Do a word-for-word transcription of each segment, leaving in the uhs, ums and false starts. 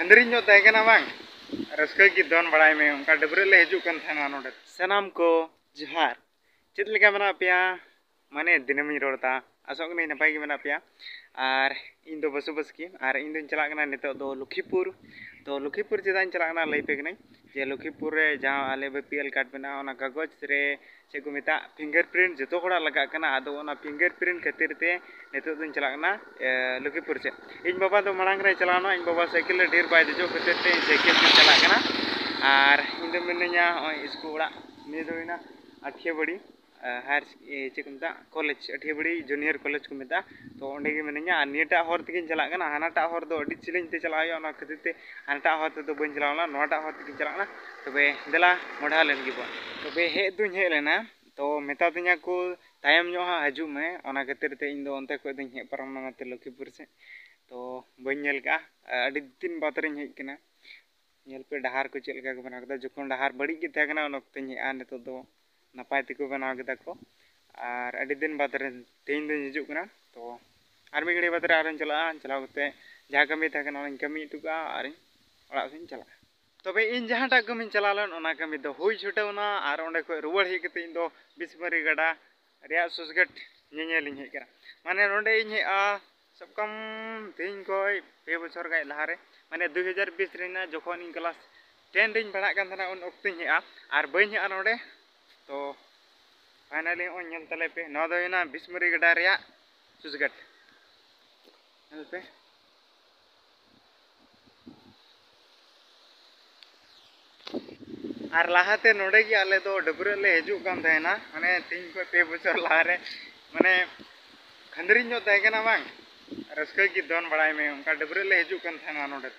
ᱰᱮᱨᱤ ᱧᱚᱜ ᱛᱟᱦᱮᱸ ᱠᱟᱱᱟ ᱵᱟᱝ? ᱨᱟᱹᱥᱠᱟᱹ ᱜᱮ ᱫᱚᱱ ᱵᱟᱲᱟᱭ ᱢᱮ, ᱚᱱᱠᱟ ᱰᱟᱹᱵᱽᱨᱟᱹᱜ ᱞᱮ ᱦᱤᱡᱩᱜ ᱠᱟᱱ ᱛᱟᱦᱮᱱᱟ ᱱᱚᱰᱮ᱾ ᱥᱟᱱᱟᱢ ᱠᱚ ᱡᱚᱦᱟᱨ᱾ ᱪᱮᱫ ᱞᱮᱠᱟ ᱢᱮᱱᱟᱜ ᱯᱮᱭᱟ? ᱢᱟᱱᱮ ᱫᱤᱱᱟᱹᱢᱤᱧ ᱨᱚᱲ ᱮᱫᱟ, ᱟᱥᱚᱜ ᱠᱟᱹᱱᱟᱹᱧ ᱱᱟᱯᱟᱭ ᱜᱮ ᱢᱮᱱᱟᱜ ᱯᱮᱭᱟ᱾ ᱟᱨ ᱤᱧ ᱫᱚ ᱵᱟᱹᱥᱩ ᱵᱟᱥᱠᱮ, ᱟᱨ ᱤᱧ ᱫᱚᱧ ᱪᱟᱞᱟᱜ ᱠᱟᱱᱟ ᱱᱤᱛᱚᱜ ᱫᱚ ᱞᱚᱠᱷᱤᱯᱩᱨ᱾ ᱛᱚ ᱞᱚᱠᱷᱤᱯᱩᱨ ᱪᱮᱫᱟᱜ ᱤᱧ ᱪᱟᱞᱟᱜ ᱠᱟᱱᱟ ᱞᱟᱹᱭ ᱯᱮ ᱠᱟᱹᱱᱟᱹᱧ, ᱡᱮ ᱞᱚᱠᱷᱤᱯᱩᱨ ᱨᱮ ᱡᱟᱦᱟᱸ ᱟᱞᱮ ᱵᱤ ᱯᱤ ᱮᱞ ᱠᱟᱨᱰ ᱢᱮᱱᱟᱜᱼᱟ, ᱚᱱᱟ ᱠᱟᱜᱚᱡᱽ ᱨᱮ ᱪᱮᱫ ᱠᱚ ᱢᱮᱛᱟᱜ, ᱯᱷᱤᱝᱜᱟᱨ ᱯᱨᱤᱱᱴ ᱡᱚᱛᱚ ᱦᱚᱲᱟᱜ ᱞᱟᱜᱟᱜ ᱠᱟᱱᱟ᱾ ᱟᱫᱚ ᱚᱱᱟ ᱯᱷᱤᱝᱜᱟᱨ ᱯᱨᱤᱱᱴ ᱠᱷᱟᱹᱛᱤᱨ ᱛᱮ ᱱᱤᱛᱚᱜ ᱫᱚᱧ ᱪᱟᱞᱟᱜ ᱠᱟᱱᱟ, ᱮ, ᱞᱚᱠᱷᱤᱯᱩᱨ ᱥᱮᱫ᱾ ᱤᱧ ᱵᱟᱵᱟ ᱫᱚ ᱢᱟᱲᱟᱝ ᱨᱮᱭ ᱪᱟᱞᱟᱣ ᱮᱱᱟ, ᱤᱧ ᱵᱟᱵᱟ ᱥᱟᱭᱠᱮᱞ ᱨᱮ ᱰᱷᱮᱨ ᱵᱟᱭ ᱫᱮᱡᱚᱜ ᱠᱷᱟᱹᱛᱤᱨ ᱛᱮ ᱤᱧ ᱥᱟᱭᱠᱮᱞ ᱛᱮᱧ ᱪᱟᱞᱟᱜ ᱠᱟᱱᱟ᱾ ᱟᱨ ᱤᱧ ᱫᱚ ᱢᱤᱱᱟᱹᱧᱟ ᱱᱚᱜᱼᱚᱭ ᱤᱥᱠᱩᱞ ᱚᱲᱟᱜ᱾ ᱱᱤᱭᱟᱹ ᱫᱚ ᱦᱩᱭᱱᱟ ᱟᱴᱷᱤᱭᱟᱹᱵᱟᱹᱲᱤ, ᱮ, ᱦᱟᱭᱟᱨ ᱥᱮ-, ᱮ, ᱪᱮᱫ ᱠᱚ ᱢᱮᱛᱟᱜ, ᱠᱚᱞᱮᱡᱽ, ᱟᱴᱷᱤᱭᱟᱹᱵᱟᱹᱲᱤ ᱡᱩᱱᱤᱭᱟᱨ ᱠᱚᱞᱮᱡᱽ ᱠᱚ ᱢᱮᱛᱟᱜᱼᱟ᱾ ᱛᱚ ᱚᱸᱰᱮ ᱜᱮ ᱢᱤᱱᱟᱹᱧᱟ᱾ ᱟᱨ ᱱᱤᱭᱟᱹᱴᱟᱜ ᱦᱚᱨ ᱛᱮᱜᱮᱧ ᱪᱟᱞᱟᱜ ᱠᱟᱱᱟ, ᱦᱟᱱᱟᱴᱟᱜ ᱦᱚᱨ ᱫᱚ ᱟᱹᱰᱤ ᱡᱤᱞᱤᱧ ᱛᱮ ᱪᱟᱞᱟᱜ ᱦᱩᱭᱩᱜᱼᱟ, ᱚᱱᱟ ᱠᱷᱟᱹᱛᱤᱨ ᱛᱮ ᱦᱟᱱᱟᱴᱟᱜ ᱦᱚᱨ ᱛᱮᱫᱚ ᱵᱟᱹᱧ ᱪᱟᱞᱟᱣ ᱞᱮᱱᱟ, ᱱᱚᱣᱟᱴᱟᱜ ᱦᱚᱨ ᱛᱮᱜᱮᱧ ᱪᱟᱞᱟᱜ ᱠᱟᱱᱟ᱾ ᱛᱚᱵᱮ ᱫᱮᱞᱟ ᱢᱚᱰᱷᱟ ᱞᱮᱱ ᱜᱮᱵᱚᱱ᱾ ᱛᱚᱵᱮ ᱦᱮᱡ ᱫᱩᱧ ᱦᱮᱡ ᱞᱮᱱᱟ, ᱛᱚ ᱢᱮᱛᱟ ᱫᱤᱧᱟ ᱠᱚ ᱛᱟᱭᱚᱢ ᱧᱚᱜ ᱦᱟᱸᱜ ᱦᱤᱡᱩᱜ ᱢᱮ, ᱚᱱᱟ ᱠᱷᱟᱹᱛᱤᱨ ᱛᱮ ᱤᱧ ᱫᱚ ᱚᱱᱛᱮ ᱠᱷᱚᱡ ᱫᱚᱧ ᱦᱮᱡ ᱯᱟᱨᱚᱢ ᱮᱱᱟ ᱱᱚᱛᱮ ᱞᱚᱠᱷᱤᱯᱩᱨ ᱥᱮᱫ᱾ ᱛᱚ ᱵᱟᱹᱧ ᱧᱮᱞ ᱠᱟᱜᱼᱟ, ᱟᱹᱰᱤ ᱫᱤᱱ ᱵᱟᱫᱽ ᱨᱤᱧ ᱦᱮᱡ ᱠᱟᱱᱟ᱾ ᱧᱮᱞ ᱯᱮ ᱰᱟᱦᱟᱨ ᱠᱚ ᱪᱮᱫ ᱞᱮᱠᱟ ᱠᱚ ᱵᱮᱱᱟᱣ ᱠᱮᱫᱟ, ᱡᱚᱠᱷᱚᱱ ᱰᱟᱦᱟᱨ ᱵᱟᱹᱲᱤᱡ ᱜᱮ ᱛᱟᱦᱮᱸ ᱠᱟᱱᱟ ᱩᱱ ᱚᱠᱛᱚᱧ ᱦᱮᱡᱼᱟ, ᱱᱤᱛᱚᱜ ᱫᱚ ᱱᱟᱯᱟᱭ ᱛᱮᱠᱚ ᱵᱮᱱᱟᱣ ᱠᱮᱫᱟ ᱠᱚ᱾ ᱟᱨ ᱟᱹᱰᱤ ᱫᱤᱱ ᱵᱟᱫᱽ ᱨᱮ ᱛᱮᱦᱮᱧ ᱫᱚᱧ ᱦᱤᱡᱩᱜ ᱠᱟᱱᱟ᱾ ᱛᱚ ᱟᱨ ᱢᱤᱫ ᱜᱷᱟᱹᱲᱤ ᱵᱟᱫᱽ ᱨᱮ ᱟᱨᱚᱧ ᱪᱟᱞᱟᱜᱼᱟ, ᱪᱟᱞᱟᱣ ᱠᱟᱛᱮ ᱡᱟᱦᱟᱸ ᱠᱟᱹᱢᱤ ᱛᱟᱦᱮᱸ ᱠᱟᱱᱟ ᱚᱱᱟᱧ ᱠᱟᱹᱢᱤ ᱦᱚᱴᱚ ᱠᱟᱜᱼᱟ ᱟᱨᱤᱧ ᱚᱲᱟᱜ ᱥᱮᱫ ᱤᱧ ᱪᱟᱞᱟᱜᱼᱟ᱾ ᱛᱚᱵᱮ ᱤᱧ ᱡᱟᱦᱟᱸᱴᱟᱜ ᱠᱟᱹᱢᱤᱧ ᱪᱟᱞᱟᱣ ᱞᱮᱱ ᱚᱱᱟ ᱠᱟᱹᱢᱤ ᱫᱚ ᱦᱩᱭ ᱪᱷᱩᱴᱟᱹᱣ ᱮᱱᱟ᱾ ᱟᱨ ᱚᱸᱰᱮ ᱠᱷᱚᱡ ᱨᱩᱣᱟᱹᱲ ᱦᱮᱡ ᱠᱟᱛᱮ ᱤᱧ ᱫᱚ ᱵᱤᱥᱢᱟᱹᱨᱤ ᱜᱟᱰᱟ ᱨᱮᱭᱟᱜ ᱥᱩᱥᱜᱟᱹᱴ ᱧᱮᱧᱮᱞᱤᱧ ᱦᱮᱡ ᱠᱟᱱᱟ᱾ ᱢᱟᱱᱮ ᱱᱚᱸᱰᱮ ᱤᱧ ᱦᱮᱡᱼᱟ, ᱥᱟᱵ ᱠᱟᱢ ᱛᱮᱦᱮᱧ ᱠᱷᱚᱡ ᱯᱮ ᱵᱚᱪᱷᱚᱨ ᱜᱟᱱ ᱞᱟᱦᱟᱨᱮ, ᱢᱟᱱᱮ ᱫᱩ ᱦᱟᱡᱟᱨ ᱵᱤᱥ ᱨᱮᱱᱟᱜ ᱡᱚᱠᱷᱚᱱ ᱤᱧ ᱠᱞᱟᱥ ᱴᱮᱱ ᱨᱮᱧ ᱯᱟᱲᱦᱟᱜ ᱠᱟᱱ ᱛᱟᱦᱮᱱᱟ ᱩᱱ ᱚᱠᱛᱚᱧ ᱦᱮᱡᱼᱟ᱾ ᱟᱨ ᱵᱟᱹᱧ ᱦᱮᱡᱼᱟ ᱱᱚᱸᱰᱮ᱾ ᱛᱚ ᱯᱷᱟᱭᱱᱟᱞᱤ ᱱᱚᱜᱼᱚᱭ ᱧᱮᱞ ᱛᱟᱞᱮ ᱯᱮ, ᱱᱚᱣᱟ ᱫᱚ ᱦᱩᱭᱱᱟ ᱵᱤᱥᱢᱟᱹᱨᱤ ᱜᱟᱰᱟ ᱨᱮᱭᱟᱜ ᱥᱩᱥᱜᱟᱹᱴ᱾ ᱧᱮᱞ ᱯᱮ᱾ ᱟᱨ ᱞᱟᱦᱟᱛᱮ ᱱᱚᱰᱮ ᱜᱮ ᱟᱞᱮ ᱫᱚ ᱰᱟᱹᱵᱽᱨᱟᱹᱜ ᱞᱮ ᱦᱤᱡᱩᱜ ᱠᱟᱱ ᱛᱟᱦᱮᱱᱟ, ᱢᱟᱱᱮ ᱛᱮᱦᱮᱧ ᱠᱷᱚᱱ ᱯᱮ ᱵᱚᱪᱷᱚᱨ ᱞᱟᱦᱟᱨᱮ, ᱢᱟᱱᱮ ᱠᱷᱟᱹᱱᱫᱽᱨᱤᱧ ᱧᱚᱜ ᱛᱟᱦᱮᱸ ᱠᱟᱱᱟ ᱵᱟᱝ, ᱨᱟᱹᱥᱠᱟᱹ ᱜᱮ ᱫᱚᱱ ᱵᱟᱲᱟᱭ ᱢᱮ, ᱚᱱᱠᱟ ᱰᱟᱹᱵᱽᱨᱟᱹᱜ ᱞᱮ ᱦᱤᱡᱩᱜ ᱠᱟᱱ ᱛᱟᱦᱮᱱᱟ ᱱᱚᱰᱮ ᱫᱚ᱾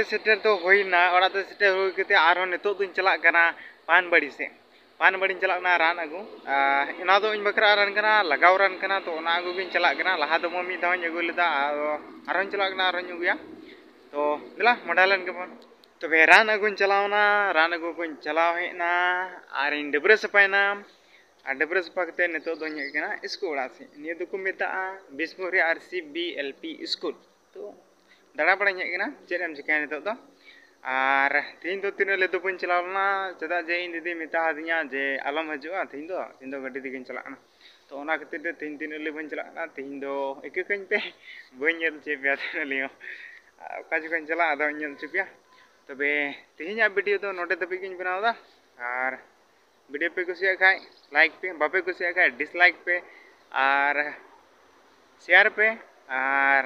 ᱥᱮᱴᱮᱨ ᱫᱚ ᱦᱩᱭᱱᱟ, ᱚᱲᱟᱜ ᱛᱮ ᱥᱮᱴᱮᱨ ᱦᱩᱭ ᱠᱟᱛᱮ ᱟᱨᱦᱚᱸ ᱱᱤᱛᱚᱜ ᱫᱚᱧ ᱪᱟᱞᱟᱜ ᱠᱟᱱᱟ ᱯᱟᱱᱵᱟᱲᱤ ᱥᱮᱫ᱾ ᱯᱟᱱᱵᱟᱲᱤᱧ ᱪᱟᱞᱟᱜ ᱠᱟᱱᱟ ᱨᱟᱱ ᱟᱹᱜᱩ᱾ ᱟᱨ ᱚᱱᱟ ᱫᱚ ᱤᱧ ᱵᱟᱠᱷᱨᱟ ᱨᱟᱱ ᱠᱟᱱᱟ, ᱞᱟᱜᱟᱣ ᱨᱟᱱ ᱠᱟᱱᱟ, ᱛᱚ ᱚᱱᱟ ᱟᱹᱜᱩ ᱜᱤᱧ ᱪᱟᱞᱟᱜ ᱠᱟᱱᱟ᱾ ᱞᱟᱦᱟ ᱫᱚ ᱢᱤᱫ ᱫᱷᱟᱣ ᱤᱧ ᱟᱹᱜᱩ ᱞᱮᱫᱟ, ᱟᱨ ᱟᱨᱦᱚᱸᱧ ᱪᱟᱞᱟᱜ ᱠᱟᱱᱟ, ᱟᱨᱦᱚᱸᱧ ᱟᱹᱜᱩᱭᱟ᱾ ᱛᱚ ᱫᱮᱞᱟ ᱢᱚᱰᱟ ᱞᱮᱱ ᱜᱮᱵᱚᱱ᱾ ᱛᱚᱵᱮ ᱨᱟᱱ ᱟᱹᱜᱩᱧ ᱪᱟᱞᱟᱣᱱᱟ, ᱨᱟᱱ ᱟᱹᱜᱩ ᱠᱚᱧ ᱪᱟᱞᱟᱣ ᱦᱮᱡ ᱮᱱᱟ, ᱟᱨᱤᱧ ᱰᱟᱹᱵᱽᱨᱟᱹ ᱥᱟᱯᱷᱟᱭᱮᱱᱟ᱾ ᱟᱨ ᱰᱟᱹᱵᱽᱨᱟᱹ ᱥᱟᱯᱷᱟ ᱠᱟᱛᱮ ᱱᱤᱛᱚᱜ ᱫᱚᱧ ᱦᱮᱡ ᱠᱟᱱᱟ ᱥᱠᱩᱞ ᱚᱲᱟᱜ ᱥᱮᱫ᱾ ᱱᱤᱭᱟᱹ ᱫᱚᱠᱚ ᱢᱮᱛᱟᱜᱼᱟ ᱵᱤᱥᱱᱩᱯᱩᱨᱤ ᱟᱨ C B L P school. ᱛᱚ ᱫᱟᱬᱟ ᱵᱟᱲᱟᱧ ᱦᱮᱡ ᱠᱟᱱᱟ, ᱪᱮᱫ ᱮᱢ ᱪᱤᱠᱟᱹᱭᱟ ᱱᱤᱛᱚᱜ ᱫᱚ? ᱟᱨ ᱛᱮᱦᱮᱧ ᱫᱚ ᱛᱤᱱᱟᱹᱜ ᱞᱮ ᱫᱚ ᱵᱟᱹᱧ ᱪᱟᱞᱟᱣ ᱞᱮᱱᱟ, ᱪᱮᱫᱟᱜ ᱡᱮ ᱤᱧ ᱫᱤᱫᱤ ᱢᱮᱛᱟ ᱫᱤᱧᱟ ᱡᱮ ᱟᱞᱚᱢ ᱦᱤᱡᱩᱜᱼᱟ ᱛᱮᱦᱮᱧ ᱫᱚ, ᱛᱮᱦᱮᱧ ᱫᱚ ᱜᱟᱹᱰᱤ ᱛᱮᱜᱮᱧ ᱪᱟᱞᱟᱜ ᱠᱟᱱᱟ᱾ ᱛᱚ ᱚᱱᱟ ᱠᱷᱟᱹᱛᱤᱨ ᱛᱮ ᱛᱮᱦᱮᱧ ᱛᱤᱱᱟᱹᱜ ᱞᱮ ᱵᱟᱹᱧ ᱪᱟᱞᱟᱜ ᱠᱟᱱᱟ, ᱛᱮᱦᱮᱧ ᱫᱚ ᱤᱠᱟᱹ ᱠᱟᱹᱧ ᱯᱮ, ᱵᱟᱹᱧ ᱧᱮᱞ ᱦᱚᱪᱚᱭ ᱯᱮᱭᱟ ᱛᱤᱱᱟᱹᱜ ᱞᱮ᱾ ᱚᱠᱟ ᱡᱚᱠᱷᱚᱱ ᱪᱟᱞᱟᱜᱼᱟ ᱟᱫᱚᱧ ᱧᱮᱞ ᱦᱚᱪᱚ ᱯᱮᱭᱟ᱾ ᱛᱚᱵᱮ ᱛᱮᱦᱮᱧᱟᱜ ᱵᱷᱤᱰᱤᱭᱳ ᱫᱚ ᱱᱚᱰᱮ ᱫᱷᱟᱹᱵᱤᱡ ᱜᱤᱧ ᱵᱮᱱᱟᱣ ᱮᱫᱟ᱾ ᱟᱨ ᱵᱷᱤᱰᱤᱭᱳ ᱯᱮ ᱠᱩᱥᱤᱭᱟᱜ ᱠᱷᱟᱡ ᱞᱟᱭᱤᱠ ᱯᱮ, ᱵᱟᱯᱮ ᱠᱩᱥᱤᱭᱟᱜ ᱠᱷᱟᱡ ᱰᱤᱥᱞᱟᱭᱤᱠ ᱯᱮ, ᱟᱨ ᱥᱮᱭᱟᱨ ᱯᱮ, ᱟᱨ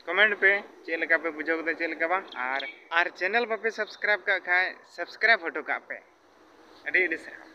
ᱠᱚᱢᱮᱱᱴ ᱯᱮ ᱪᱮᱫ ᱞᱮᱠᱟ ᱯᱮ ᱵᱩᱡᱷᱟᱹᱣ ᱠᱮᱫᱟ, ᱪᱮᱫ ᱞᱮᱠᱟ ᱵᱟᱝ᱾ ᱟᱨ ᱟᱨ ᱪᱮᱱᱮᱞ ᱵᱟᱯᱮ ᱥᱟᱵᱥᱠᱨᱟᱭᱤᱵ ᱠᱟᱜ ᱠᱷᱟᱡ ᱥᱟᱵᱥᱠᱨᱟᱭᱤᱵ ᱦᱚᱴᱚ ᱠᱟᱜ ᱯᱮ᱾ ᱟᱹᱰᱤ ᱟᱹᱰᱤ ᱥᱟᱨᱦᱟᱣ᱾